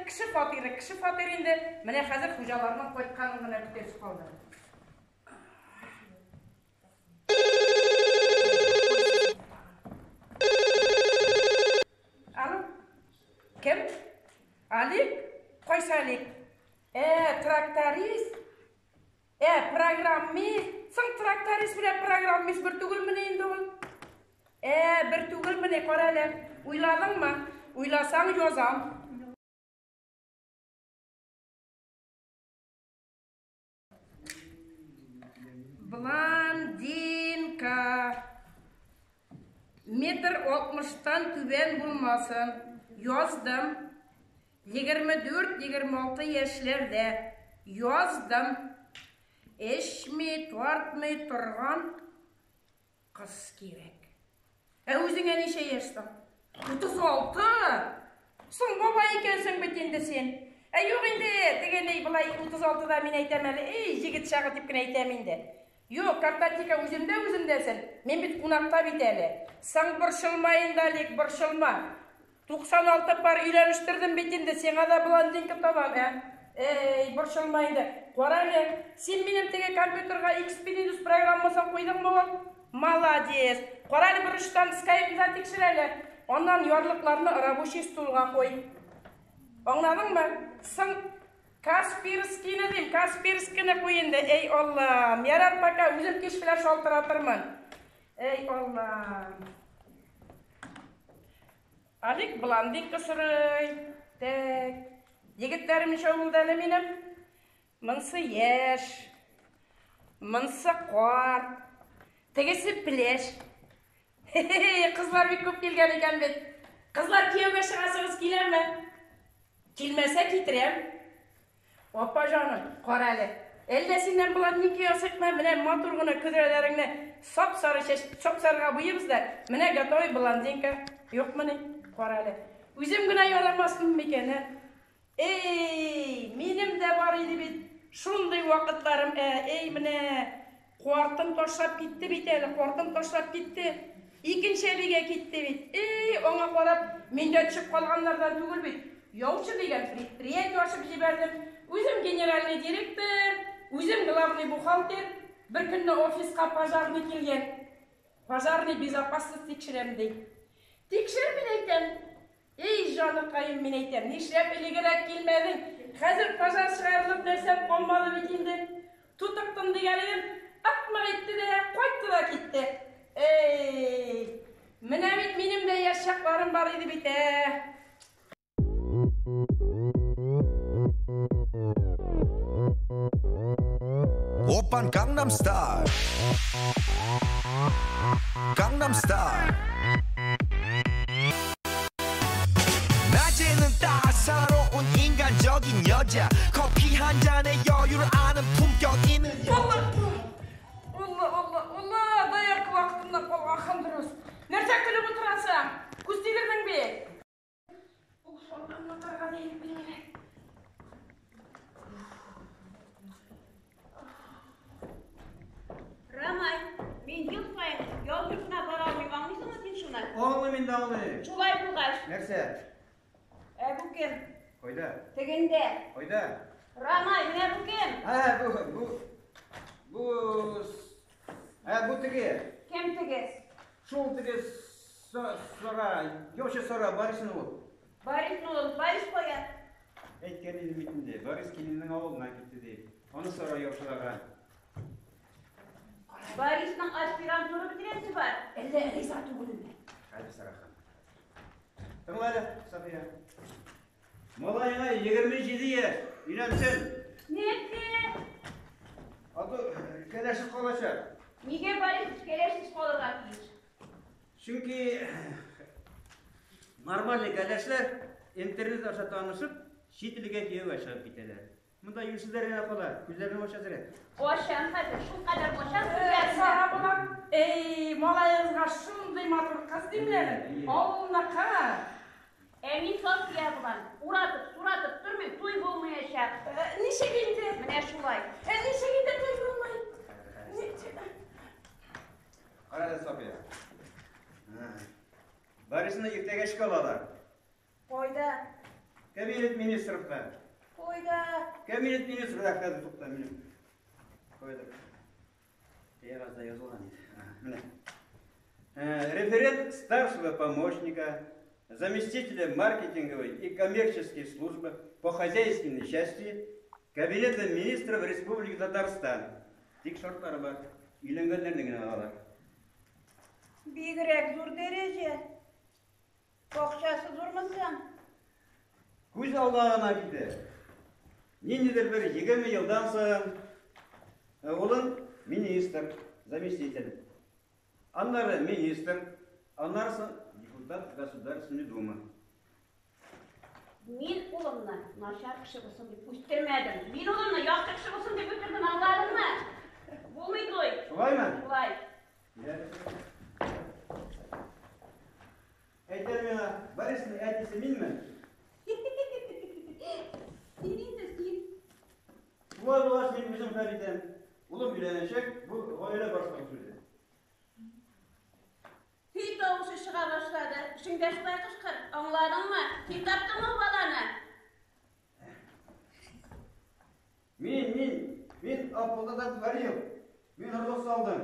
Кеше фатиры, кеше фатиры инде. Менә хәзер хуҗаларның кайтканын гына көтәсе калды. Алло. Кем? Алик? Кайсы Алик? Ә, тракторист. Ә, программист. Соң тракторист белән программист бер түгелмени инде ул? Ә, бер түгелмени, кара әле. Уйладыңмы? Уйласаң, язам. Блондинка. Метр алтмыштан түбән булмасын. Яздым. 24-26 яшьләрдә. Яздым. Эчми, тартмый торган кыз кирәк. Ә үзеңә ничә яшь соң? 36! Соң бабай икәнсең бит инде син. Ә юк инде, теге ни болай 36-да мин әйтәм әле, эй, җегет чагы дип кенә әйтәм инде. Юк, картотека үземдә үземдәсен. Мин бит кунакта бит әле. Соң борчылма инде, Алик, борчылма. 96 пар өйләнештердем бит инде, сиңа да блондинка табам, ә? Эй, борчылма инде. Кара әле, син минем теге компьютерга XP Windows программасын куйдыңмы ул? Молодец. Кара әле бер очтан скайпны тикшер әле. Аннан ярлыкларны рабочий стулга куй. Аңладыңмы? Соң Касперскийны дим, Касперскийны куй инде. Эй, Аллам. Ярар, пока, үзем кич белән шалтыратырмын. Эй, Аллам. Алик блондинка сорый. Так. Егетләрем ничәү булды әле минем? Монсы яшь. Монсы карт. Тегесе пеләш. Кызлар бик күп килгән икән бит. Кызлар кияүгә чыгасыгыз киләме? Килмәсә китерәм. Апа җаным, кара әле. Әллә синнән блондинка ясыйкмы? Менә матур гына көдрәләреңне сап-сары чәч, сап-сарыга буйыбыз да, менә готовый блондинка. Юкмыни? Кара әле. Үзем генә ярамасмын микән, ә? Эй, минем дә бар иде бит шундый вакытларым, ә, эй, менә картым ташлап китте бит әле, картым ташлап китте. Икенче әбигә китте бит. Эй, аңа карап, мин дә төшеп калганнардан түгел бит. Яучы дигән предприятие ачып җибәрдем. Үзем генеральный директор, үзем главный бухгалтер. Бер көнне офиска пожарный килгән. Пожарный безопасность тикшерәм, ди. Тикшер, мин әйтәм. Эй, җаныкаем, мин әйтәм, нишләп элегрәк килмәдең? Хәзер пожар чыгарылып нәрсәм калмады бит инде. Тутыктым дигән идем, ык-мык итте дә, кайтты да китте. Эй, менә бит минем дә яшь чакларым бар иде бит, ә. Oppan Gangnam Style. Gangnam Style. 낮에는 따사로운 인간적인 여자. 커피 한 잔에 여유를 아는 품격 있는 Алла, Алла, Алла, Алла, доярка вакытында калган хандырыз. Нәрсә көлеп утырасың? Күз тидердең бит. Уф, Аллам, атарга да ирек бирмиләр. Рамай, мин ел саен ял йортына бара алмыйм, аңлыйсыңмы син шуны? Аңлыйм инде, аңлыйм. Шулай булгач. Нәрсә? Ә бу кем? Кайда? Тегендә. Кайда? Рамай, менә бу кем? Ә, бу, бу, бу, ә, бу теге. Кем теге? Шул теге Сара, яучы Сара, Борисның ул. Борисның ул, Борис кая? Әйткән идем бит инде, Борис киленнең авылына китте дип. Аны Сара яучылага. Борисның аспирантура бетерәсе бар. Әллә риза түгелме? Хәзер Сара ханым. Тыңла әле, Сафия. Малаеңа 27 яшь, өйләнсен. Нәрсә? А то кәләшсез калачак. Нигә Борис кәләшсез калырга тиеш? Чөнки нормальный кәләшләр интернет аша танышып, чит илгә кияүгә чыгып китәләр. Монда юньсезләр генә кала, күзләрне ач әзрәк. Ачам хәзер, шулкадәр ачам күзләрне. Сара булам. Эй, малаегызга шундый матур кыз димләдем. Авылныкы. Ә мин Сафия булам. Уратып, суратып тормыйм, туй булмаячак. Ничек инде? Менә шулай. Ә ничек инде туй булмый? Ничек? Кара әле, Сафия. Борисны иртәгә эшкә алалар. Кайда? Кабинет министровка. Кайда? Кабинет министры хәзер тукта минем. Кайда? Кәгазьдә язылган иде. Менә. Референт старшего помощника, заместителя маркетинговой и коммерческой службы по хозяйственной части Кабинета министров Республики Татарстан. Тик шартлары бар. Өйләнгәннәрне генә алалар. Бигрәк зур дәрәҗә. Акчасы зурмы соң? Күз алдына гына китә. Ниндидер бер 20 елдан соң улың министр, заместитель. Аннары министр, аннары соң депутат Государственной Думы. Мин улымны начар кеше булсын дип үстермәдем. Мин улымны яхшы кеше булсын дип үстердем, аңладыңмы? Булмый туй. Шулаймы? Шулай. Әйтә миңа, Борисның әтисе минме? Син инде син. Шулай булгач, мин үзем хәл итәм. Улым өйләнәчәк, бу гаилә башлыгы сүзе. Көй тавышы чыга башлады. Эшеңдә шулай кычкыр, аңладыңмы? Син таптыңмы ул баланы? Мин, мин, мин оплодотворил. Мин орлык салдым.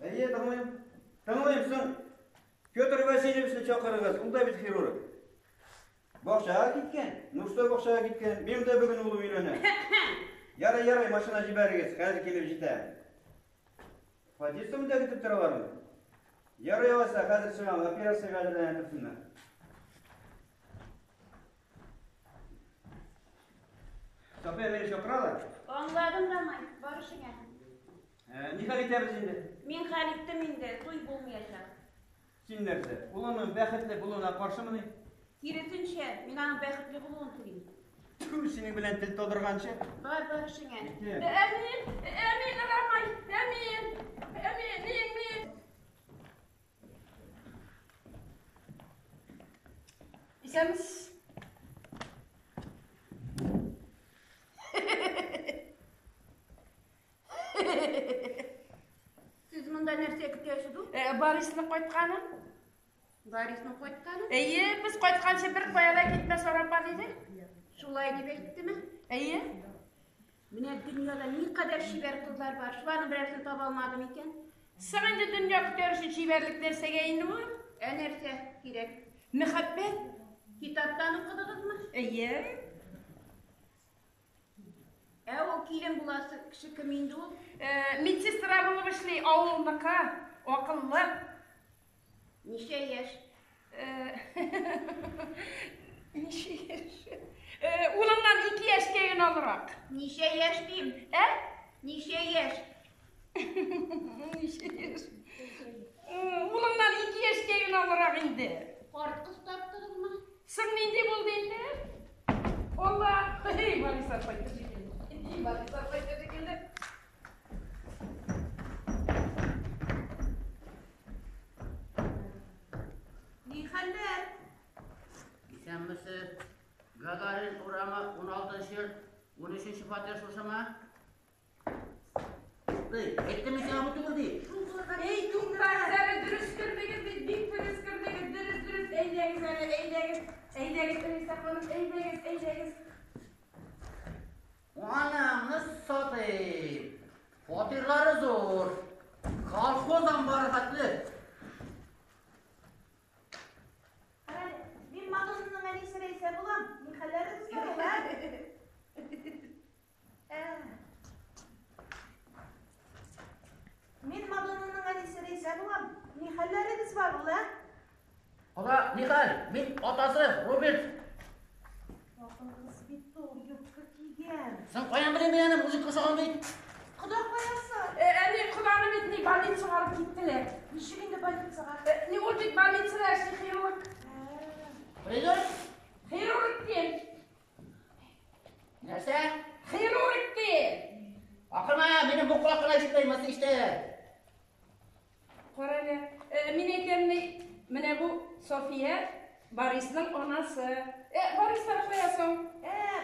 Әйе, тыңлыйм. Тыңлыйм соң. Петр Васильевичны чакырыгыз, ул да бит хирург. Бакчага киткән. Ну что бакчага киткән? Минем дә бүген улым өйләнә. Ярый, ярый, машина җибәрегез, хәзер килеп җитә. Фатир төбендә көтеп торалармы? Ярый алайса, хәзер чыгам, операциягә әзерләнә торсыннар. София мине чакыралар. Аңладым, Рамай, бар эшеңә. Ни хәл итәбез инде? Мин хәл иттем инде, туй булмаячак. Син нәрсә, улыңның бәхетле булуына каршымыни? Киресенчә, мин аның бәхетле булуын телим. Тфү, синең белән тел талдырганчы. Бар, бар эшеңә. Киттем. Әмин, әмин, Рамай, әмин, әмин, әмин. Исәнмесез. Сез монда нәрсә көтәсез ул? Борисның кайтканын. Борисның кайтканын? Әйе, без кайтканчы бер кая да китмә, Сара апа, диде. Шулай дип әйттеме? Әйе. Менә дөньяда никадәр чибәр кызлар бар, шуларның берәрсен таба алмадым икән. Соң инде дөнья көтәр өчен чибәрлек нәрсәгә инде ул? Ә нәрсә кирәк? Мәхәббәт. Китаптан укыдыгызмы? Әйе. Ә ул килен буласы кеше кем инде ул? Медсестра булып эшли, авылныкы, акыллы. Ничә яшь? Ничә яшь? Улыңнан 2 яшькә генә олырак. Ничә яшь дим? Ә? Ничә яшь? Ничә яшь? Улыңнан 2 яшькә генә олырак инде. Карт кыз таптыгызмы? Соң нинди булды инде? Алла, эй, Борис апай шикелле. Эй, Борис апай шикелле. Ни хәлләр? Исәнмесез. Гагарин урамы 16 йорт, 13 фатир шушымы? Эй, әйттем мин сиңа бу түгел ди. Эй, туктагыз әле, дөрес кердегез бит, бик дөрес кердегез, дөрес, дөрес, әйдәгез әле, әйдәгез, әйдәгез, Рәйсә ханым, әйдәгез, әйдәгез. Анаңны сатыйм. Фатирлары зур. Колхоз амбары хәтле. Карале, мин Мадоннаның әнисе Рәйсә булам. Ни хәлләрегез бар ул, ә? Мин Мадоннаның әнисе Рәйсә булам. Ни хәлләрегез бар ул, ә? Кода, ни хәл? Мин атасы Роберт. Хатын кыз бит ул, юбка кигән. Син каян беләм мин аны, мужик ошаган бит. Кода каясы? Әни, коданы бит ни больницага алып киттеләр. Ничек инде больницага? Ни ул бит больницада эшли хирург. Придет? Хирург дим. Нәрсә? Хирург дим. Акырма, минем бу колак кына ишетмәй, монысы ишетә. Кара әле, мин әйтәм ни, менә бу София Борисның анасы. Борислар кая соң?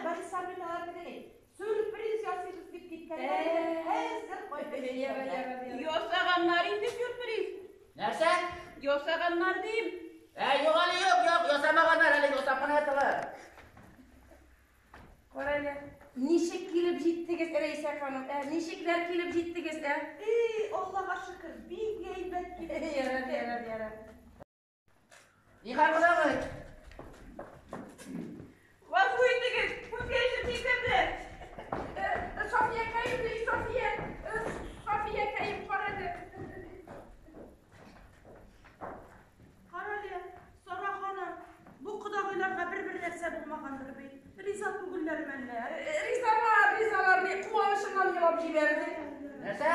Борислар белән алар теге сюрприз ясыйбыз дип киткәннәр иде. Хәзер кайтып Яра, яра, яра. Ясаганнар инде сюрприз. Нәрсә? Ясаганнар дим. Ә, юк әле, юк, юк, ясамаганнар әле, ясап кына яталар. Кара әле, ничек килеп җиттегез, Рәйсә ханым, ә? Ничекләр килеп җиттегез, ә? Эй, Аллага шөкер, бик әйбәт килеп Ярар, ярар, ярар. Нихәл кодагый? Гафу итегез, күз яшем сикерде. София Кәем, София, София Кәем, кара әле. Карале, Сара ханым, бу кодагыйларга бер-бер нәрсә булмагандыр бит. Риза түгелләр мәллә? Ризалар, ризалар, ни куанычыннан елап җибәрде. Нәрсә?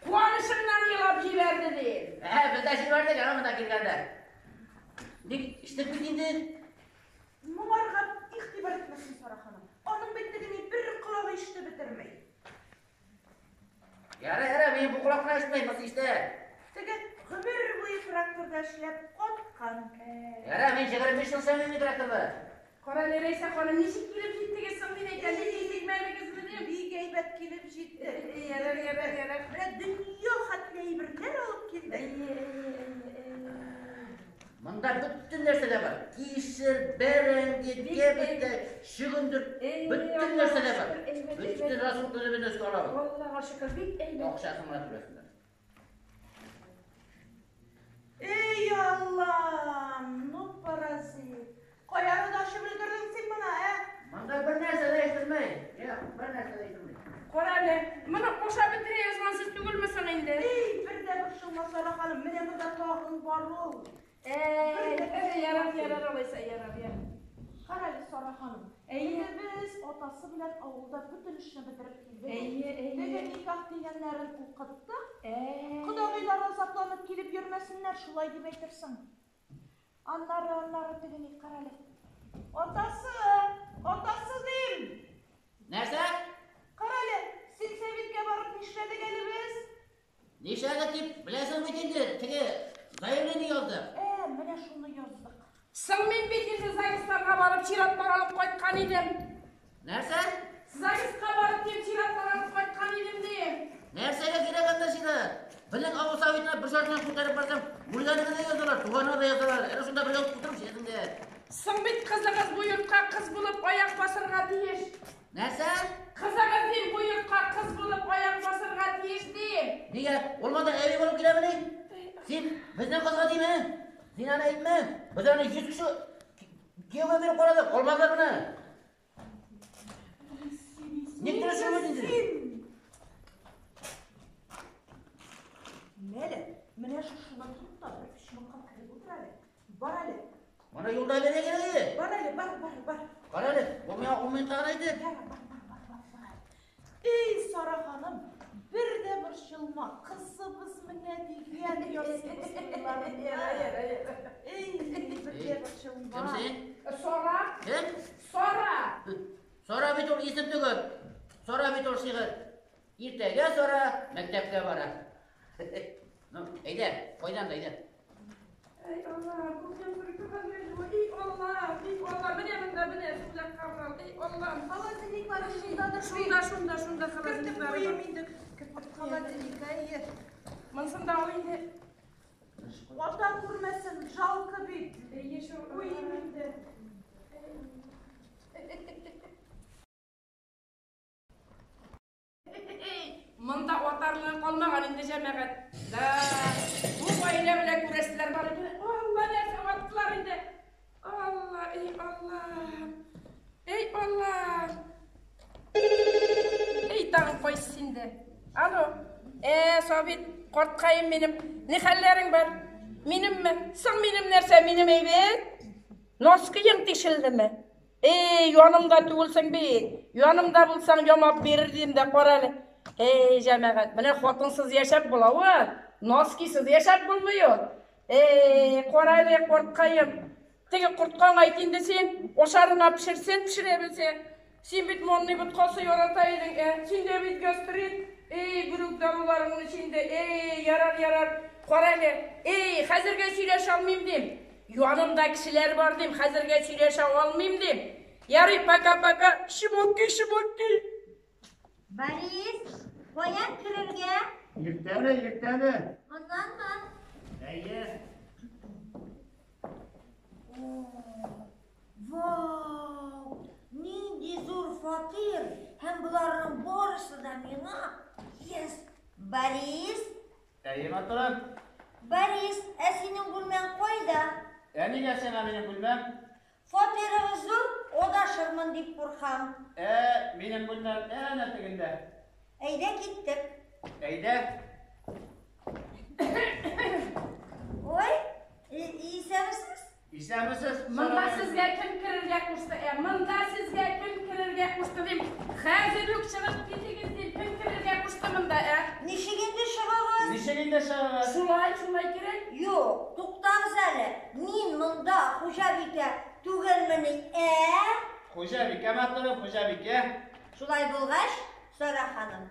Куанычыннан елап җибәрде ди. Ә, без дә җибәрдек, ана монда килгәндә. Ник эчтек бит инде. Моңарга игътибар итмәсен Сара ханым. Аның бит теге ни бер колагы ишетеп бетерми. Ярар, ярар, мин бу колак кына ишетмим, монысы ишетә. Теге гомер буе тракторда эшләп каткан. Ярар, мин 25 ел эшләмим тракторда. Кара әле, Рәйсә ханым, ничек килеп җиттегез соң, мин әйтәм, ник интекмәдегезме дим. Бик әйбәт килеп җитте. Ярар, ярар, ярар. Менә дөнья хәтле әйберләр алып килдек. Әйе, әйе, әйе, әйе. Монда бөтен нәрсә дә бар. Кишер, бәрәңге, кәбестә, чөгендер, бөтен нәрсә дә бар. Бөтен расходны без өскә алабыз. Аллага шөкер, бик әйбәт. Акчасын гына түләсеннәр. Эй, Аллам, ну паразит. Каяны да ачып өлгердең син моны, ә? Монда бер нәрсә дә ишетелми. Юк, бер нәрсә дә ишетелми. Кара әле, моны ашап бетерә язгансыз түгелме соң инде? Эй, бер дә борчылма, Сара ханым, менә монда тагын бар ул. Әй, ярар, ярар, алайса, ярар, ярар. Кара әле, Сара ханым. Әйе. Инде без атасы белән авылда бөтен эшне бетереп килдек. Әйе, әйе. Теге никах дигәннәрен укыттык. Әй. Кодагыйлар азапланып килеп йөрмәсеннәр, шулай дип әйтерсең. Аннары, аннары теге ни, кара әле. Атасы, атасы дим. Нәрсә? Кара әле, сельсоветка барып нишләдек әле без? Нишләдек дип беләсең бит инде, теге заявление яздык. Ә, менә шуны яздык. Соң мин бит инде ЗАГСларга барып чиратлар алып кайткан идем. Нәрсә? ЗАГСка барып дип чиратлар алып кайткан идем дим. Нәрсәгә кирәк анда чират? Безнең авыл советына бер шартына күтәреп барсаң, үлгәнеңне дә язалар, туганыңны да язалар. Әле шунда бергә утырып эчәсең дә. Соң бит кызыгыз бу йортка кыз булып аяк басырга тиеш. Нәрсә? Кызыгыз дим бу йортка кыз булып аяк басырга тиеш дим. Нигә? Ул монда әби булып киләмени? Син безнең кызга тиме? Син аны әйтмә. Без аны 100 кеше кияүгә биреп карадык, алмадылар моны. Ник дөрес бит инде? Мәле, менә шушыны тот та бер почмакка кереп утыр әле. Бар әле, Моны юлда бирергә кирәк иде. бар әле, бар, бар, бар. Кара әле, бу миңа ун минутка гына әйтте. Яра, бар, бар, бар, бар, бар. Эй, Сара ханым, бер дә борчылма, кызыбыз менә дигән ясыйбыз туйларында. Эй, бер дә борчылма. Кем син? Сара, Кем? Сара. Сара бит ул исем түгел. Сара бит ул шигырь. Иртәгә Сара мәктәпкә бара. Ну, әйдә, кайдан да әйдә. Эй Аллам, күптән күргән бу. Эй Аллам, эй Аллам, менә монда, менә шул якка кал. Эй Аллам. Холодильниклары шундадыр. Шунда, шунда, шунда Кертеп холодильниклары куйыйм бар. инде. Холодильник, әйе. Монысын да ал инде. Ата күрмәсен, жалко бит. Әйе, шул. Куйыйм инде. Монда атарлыгы калмаган инде җәмәгать. Да, бу гаилә белән күрәселәр бар иде. Алла нәрсә ваттылар инде. Алла, эй Алла. Эй Алла. Эй тагын кайсы инде? Алло. Сабит, карткаем минем. Ни хәлләрең бар? Минемме? Соң минем нәрсә, минем әйбәт? Носкиең тишелдеме? Эй, янымда түгелсең бит. Янымда булсаң ямап бирер идем дә, кара әле. Эй, җәмәгать, менә хатынсыз яшәп була ул. Носкисыз яшәп булмый ул. Эй, кара әле, корткаем. Теге корткаң әйт инде син, ашарыңа пешерсен, пешерә белсә. Син бит манный боткасы ярата идең, ә? Син дә бит гастрит. Эй, бүрек даруларыңның эчендә. Эй, ярар, ярар. Кара әле. Эй, хәзергә сөйләшә алмыйм дим. Янымда кешеләр бар дим, хәзергә сөйләшә алмыйм дим. Ярый, пока-пока. Шимоки, шимоки. Борис, каян керергә? Иртәне, иртәне. Моннанмы? Әйе. Вау! Нинди зур фатир! Һәм боларның барысы да миңа. Yes! Борис! Әйе, матурым. Борис, ә синең бүлмәң кайда? Ә нигә сиңа минем бүлмәм? Фатирыгыз зур, адашырмын дип куркам. Ә, минем бүлмәм әнә тегендә. Әйдә киттек. Әйдә. Ой, исәнмесез? Исәнмесез? Монда сезгә кем керергә кушты? Ә монда сезгә кем керергә кушты дим. Хәзер үк чыгып китегез дим. Кем керергә кушты монда, ә? Ничек инде чыгыгыз? Ничек инде чыгыгыз? Шулай, шулай кирәк. Юк, туктагыз әле. Мин монда хуҗабикә түгелмени, ә? Хуҗабикә, матурым, хуҗабикә. Шулай булгач, Сара ханым,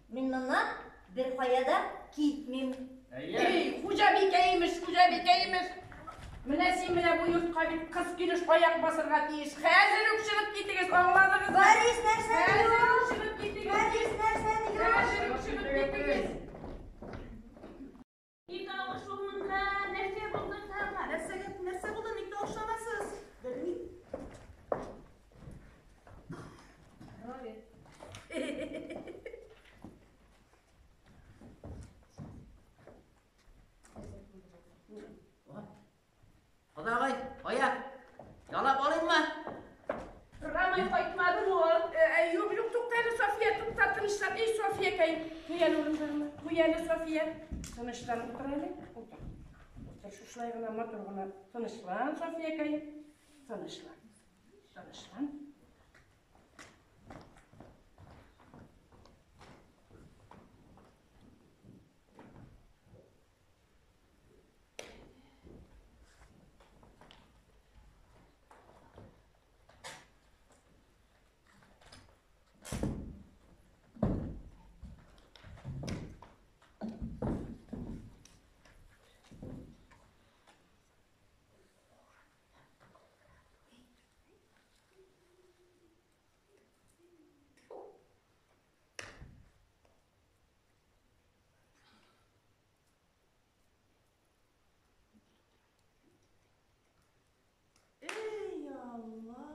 мин моннан беркая да китмим. Әйе. Эй, хуҗабикә имеш, хуҗабикә имеш. Менә син менә бу йортка бит кыз килеш аяк басырга тиеш. Хәзер үк чыгып китегез, аңладыгызмы? Борис, нәрсә Хәзер дию? үк чыгып китегез. Борис, нәрсә дию? Хәзер үк чыгып китегез. Ни тавыш ул монда? Нәрсә булды тагы? Нәрсәгә, нәрсә булды? Ник тавышланасыз? Белмим. Кодагый, аяк. Ялап алыйммы? Рамай кайтмадымы ул? Юк, юк, тукта әле, София, тукта, тынычлан. Эй, Софиякәем, куй әле урындыгыңны. Куй әле, София. Тынычлан, утыр әле. Утыр. Утыр, шушылай гына, матур гына. Тынычлан, Софиякәем. Тынычлан. Тынычлан. Эй, Алла!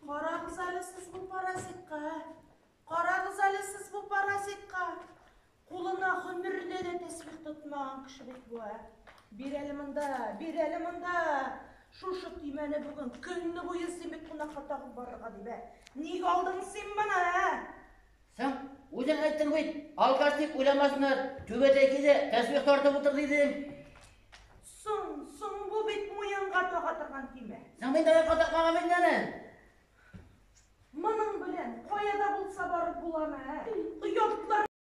Карагыз әле сез бу паразитка. Карагыз әле сез бу паразитка. Кулына гомердә дә тәсбих тотмаган кеше бит бу, ә. Бир әле монда, бир әле монда. Шушы төймәне бүген көнне буе син бит кунакка тагып барырга дип, ә. Ник алдың син моны, ә? Соң, үзең әйттең бит, алкаш дип уйламасыннар, түбәтәй ки дә тәсбих тартып утыр дидең. Соң, соң бу бит муенга тага торган төймә. Соң мин дә аякка такмаган бит әле. Моның белән кая да булса барып буламы, ә? Оятлар.